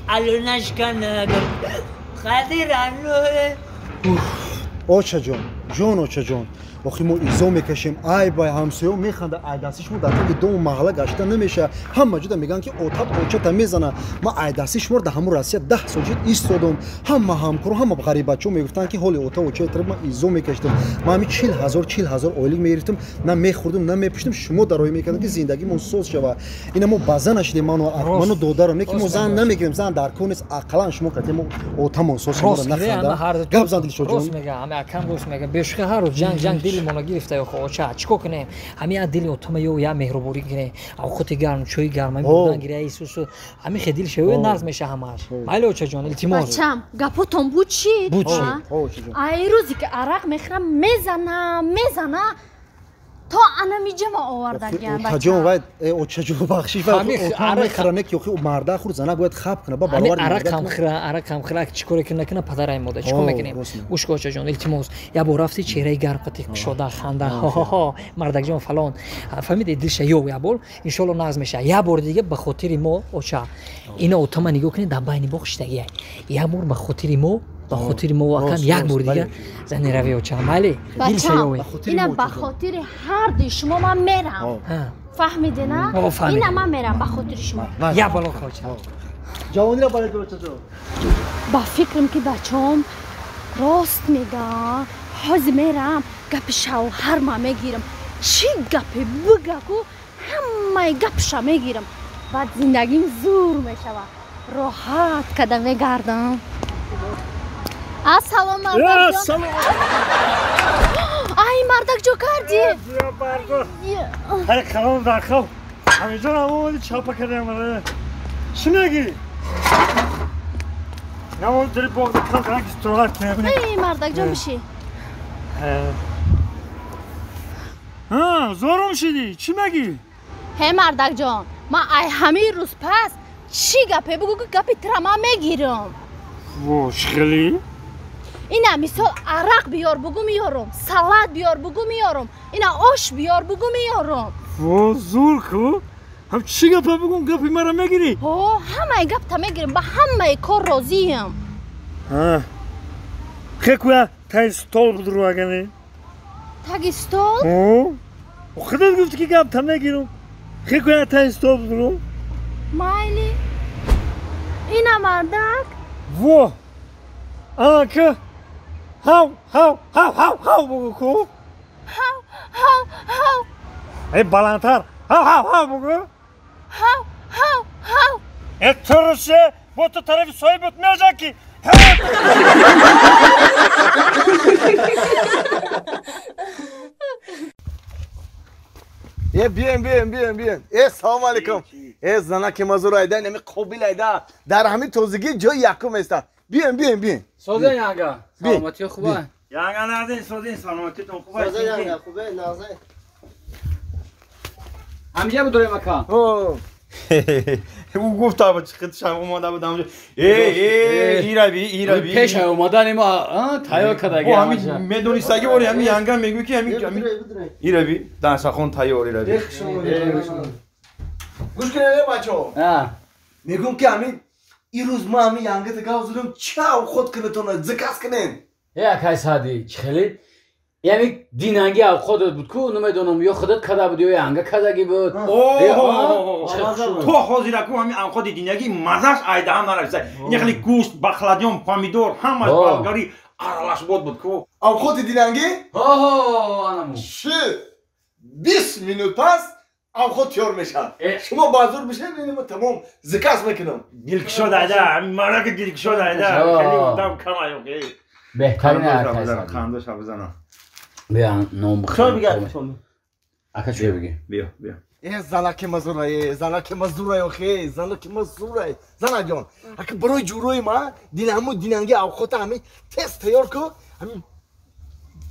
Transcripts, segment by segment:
Алло нашкана қадир. Очаҷон, ҷон, очаҷон, охи мо изо мекашем, ай бай ҳамсоё механда, ай дасти шумо дар таги дому маҳалла гашта намеша. Ҳама ҷода мегӯянд, ки отат очата мезана. Ма ай дасти шуморо дар ҳамун Россия 10 сол шуд истодум. Ҳама ҳамкоро, ҳама ғарибачо мегуфтанд, ки ҳоли ота очаи тара ма изо мекашидам. Ма ҳами 40 000, 40 000 ойлик мегирифтам, на мехӯрдум, на мепӯшидам. Шумо дароӣ мекардам, ки зиндагимон соз шава. Ина мо ба зан нашидем, ману додарам, не ки мо зан намегирем, зан дар кор нест. Ақаллан шумо кате мо отамон соз наханда. Гап зан, Дилшодҷон. Рост мега, ҳами акам рост мега. Бешухи ҳар рӯз ҷанг, ҷанг, дили моно гирифта. Ё оча, чӣ кор кунем? Ҳами я дили отама ё я меҳрубонӣ кунем, авқоти гарм, чои гарм, ҳами бурдан гиря исусу ҳами хе дил шаве, нағз меша ҳамааш. Майли, очаҷон, илтимос. Бачам, гапотон буд чӣ? Буд чӣ? Ай рӯзе ки арақ мехӯрам, мезана, мезана, то анамиҷама овардагиам. Очаҷон, вай, очаҷон, бахшиш, вай мехӯра, ки охи марда хур зана бояд хаб куна ба баробар. Арақам хӯра, арақам хӯра, чӣ коре ки накуна, падарай мода чӣ кор мекунем? Гӯш ку, очаҷон, илтимос, як бор рафти, чеҳраи гарм қати, кушода, ханда, ҳо, мардакҷон, фалон, фаҳмиди, дилша ё як бор, иншоалло, нағз меша. Як бори дига ба хотири мо, оча, ина отама нигоҳ кунед, дар байни боғ шиштагия. Як бор ба хотири мо, ба хотири мо, акам, як бори дига зани рави, оча, майли? Бачам, ина ба хотири ҳардуи шумо ман мерам, фаҳмидена? Ина ман мерам ба хотири шумо. Як бало, оча. Ҷавонира балед, очаҷон. Ба фикрам, ки бачаом рост мегӯян. Ҳозир мерам, гапи шавҳар ма мегирам. Чӣ гапе бига ку, ҳамаи гапша мегирам. Баъд зиндагим зур мешавад, роҳат када мегардам. Ассалом, мардакҷон. Ай, мардакҷо, кардӣ? Ҳай, қалом дар хав, ҳамиҷон омоди, чапа кардам. Чӣ мегӣ? Намон дори боғда кам истироҳат кунем. Эй, мардакҷон, биши. Зорум шидӣ, чӣ мегӣ? Ҳе, мардакҷон, ман ай ҳамин рӯз пас чӣ гапе бугӯ, ки гапи тира ман мегирам. Во, чӣ хелӣ? Ина мисол, арақ биёр бугӯ, меёрам, салат биёр бугӯ, меёрам, ина ош биёр бугӯ, меёрам. Во, зур ку! Ҳам чӣ гапа бугӯм, гапи мара мегирӣ? Ҳо, ҳамаи гапта мегирам, ба ҳамаи кор розиям. Хекуя, таи стол будуру агане. Таги стол? Худат гуфти, ки гапта мегирам. Хекуя, таи стол будуру. Майли, ина, мардак. Во, анака, ҳав, ҳав, ҳав, ҳав, ҳав бугӯ ку. Ҳав, ҳав, ҳав. Э, баландтар, ҳав, ҳав, ҳав бугӯ. Ҳав, ҳав, ҳав. Э, туруше, бо ту тарафи соҳибот меҷан, ки. Е, биёем, биёем, биёем, биёем. Э, салому алейкум. Э, занаки мазур айда, нами қобил айда, дар ҳамин тозагӣ ҷои якум еста. Биёем, биёем, биёем. Созен, янга, саломатиё хуба? Янга, назин, созин, саломатитон хуба? Созен, янга, хубе, назин. Ҳамҷа будорем, ака. Ӯ гуфт, чиқитшам омода будам. Э, э, ираби, ираби. Пеш омадани мо тайёр кардаги. Ҳами медонистаги бори, ҳами янга мегӯй, ки ҳами ираби дастархон тайёр, ираби. Гӯш кунед, бачаҳо, мегӯм, ки ҳамин ирӯз ма ҳамин янгата гап задам, ча авқот кунетона, заказ кунем. Э, акай Саъди, чӣ хеле яъне динанги авқотат буд ку, намедонам, ё худат када буд, ё янга кадаги буд. То ҳозира ку, ҳамин авқоти динагӣ мазаш айдаҳам нараиса. Ин хеле гӯшт, бахладиён, помидор, ҳамаш болгари аралашбод буд ку. Авқоти динангӣ. Анаму ши 20 минут пас авқот тиёр мешавад. Шумо базур бишед, инма тамом заказ мекунам. Дилкушод айда, ҳамин мараки дилкушод айда, хеле одам кам аю. Беҳтарин, акай. Қандоша бизанам. Бия, ном бихӯрем. Ака, чӣ бигӣ? Биё, биё. Э, занаки мазура, э, занаки мазура, охе, занаки мазура, занаҷон, ака, барои ҷурои ма динаму динанги авқота ҳами тез тайёр ку, ҳами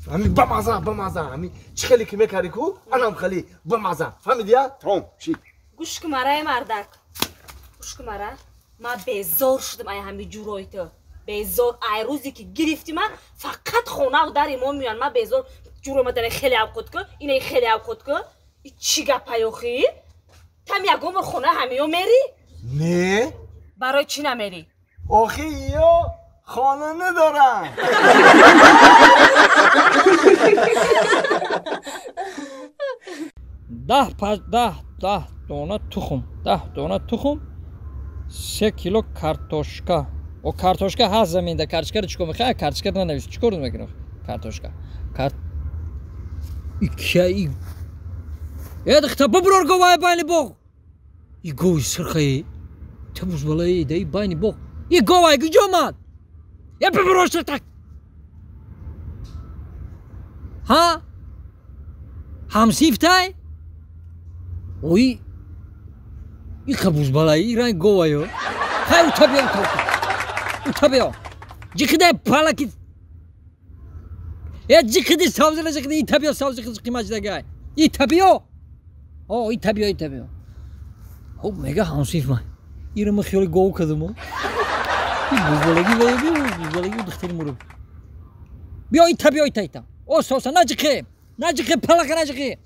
ҳами бамаза, бамаза, ҳами чӣ хеле ки мекарди ку, анам хеле бамаза, фаҳмидия? Тамом шид. Гӯш ку мара, э, мардак, гӯш ку мара. Ман безор шудам ай ҳами ҷурои ту, безор. Ай рӯзе ки гирифти ман, фақат хонаву дари мо меоянд. Ман безор. Ҷуро мадане, хеле авқот ку, инаи хеле авқот ку, и чӣ гапай охи? Там ягон бор хона ҳамиё мери? Не. Барои чӣ намерӣ? Охи ё хона надорам. Даҳ дона тухм, 10 дона тухм, 3 кило картошка. О картошка ҳаст заминда, картошкаро чӣ кор мекунӣ? Картошкаро нанавис, чӣ кор мекунӣ? Картошка. Икки э духта биброр говай байни боғ. И гови сирхаи. Та бузбалаи даи байни боғ. И говай куҷо омад? Э биброр ширтак. Ҳа? Ҳамсифтай? Ой, иқа бузбалаи иранг говайо. Хай ута биё, ута, ута. Ута биё. Ҷиқидай палаки. Э ҷиқиди савзила ҷиқиди ита биё савзи қимаҷдагай. Ита биё. О, ита биё, ита биё. Хоб мега ҳамсиф ман. Ира ма хиёли гов кардам. И бузбалаги вай биё, бузбалаги духтари муруб. Биё ита биё, ита, ита. Оста, оста, наҷиқи. Наҷиқи палака наҷиқи.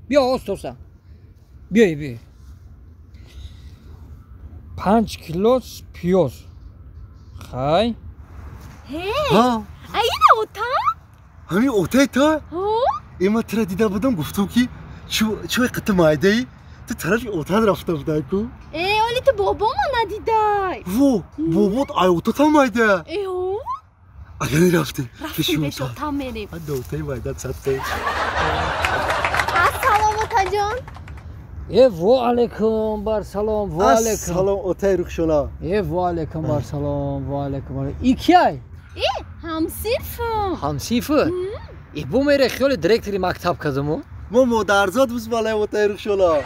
Биё оста, оста. Биёй, биёй. 5 кило пиёз. Хай. Ҳе. А ина ота? Ҳамин отаи та? Э ман тура дида будам, гуфтам ки чӯй қити майдаи, ту тарафи отат рафта будай ку. Э, оли ту бобомо надидай. Во, бобот ай отатам майда. Э, о? Агар рафтем, рафтем пеш отам мерем. Ада отаи майда садқе. Ассалом отаҷон. Э, во алейкум бар салом, во алейкум. Ассалом отаи Рухшона. Э, во алейкум бар салом, во алейкум. И кияй? Э, ҳамсифам. Ҳамсифа? Э, бо мере хиёли директори мактаб кардаму? Мо модарзод бузбалай отаи Рухшона.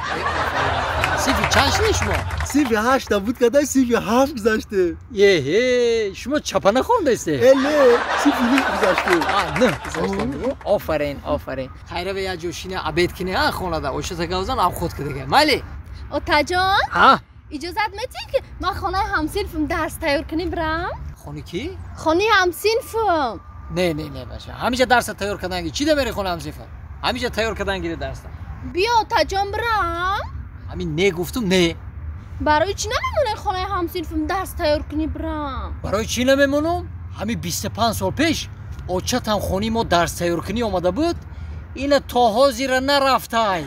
Синфи чанд шуди шумо? Синфи 8 буд кадай, синфи 7 гузаштем. Эҳе, шумо чапа нахондаисте? Э, не, синфи 9 гузаштем. А, 9 гузаштем. Офарин, офарин. Хайра як ҷо шине обед кине, а хонада, ошата гавзан обход кидага. Майли? Отаҷон? Ҳа? Иҷозат метиҳӣ ки ман хонаи ҳамсинфам дарс тайёр кунӣ бирам? Хони кӣ? Хонаи ҳамсинфам. Не, не, не, бача. Ҳамиҷа дарса тайёр кардан чӣ да мери хонаи ҳамсинфа? Ҳамиҷа тайёр кардан гире дарса. Биё отаҷон бирам. Ҳамин не гуфтум, не. Барои чӣ намемонӣ хонаи ҳамсинфам дарс тайёр кунӣ бирам? Барои чӣ намемонам? Ҳамин 25 сол пеш очатам хонаи мо дарс тайёр кунӣ омада буд, ина то ҳозира нарафтай.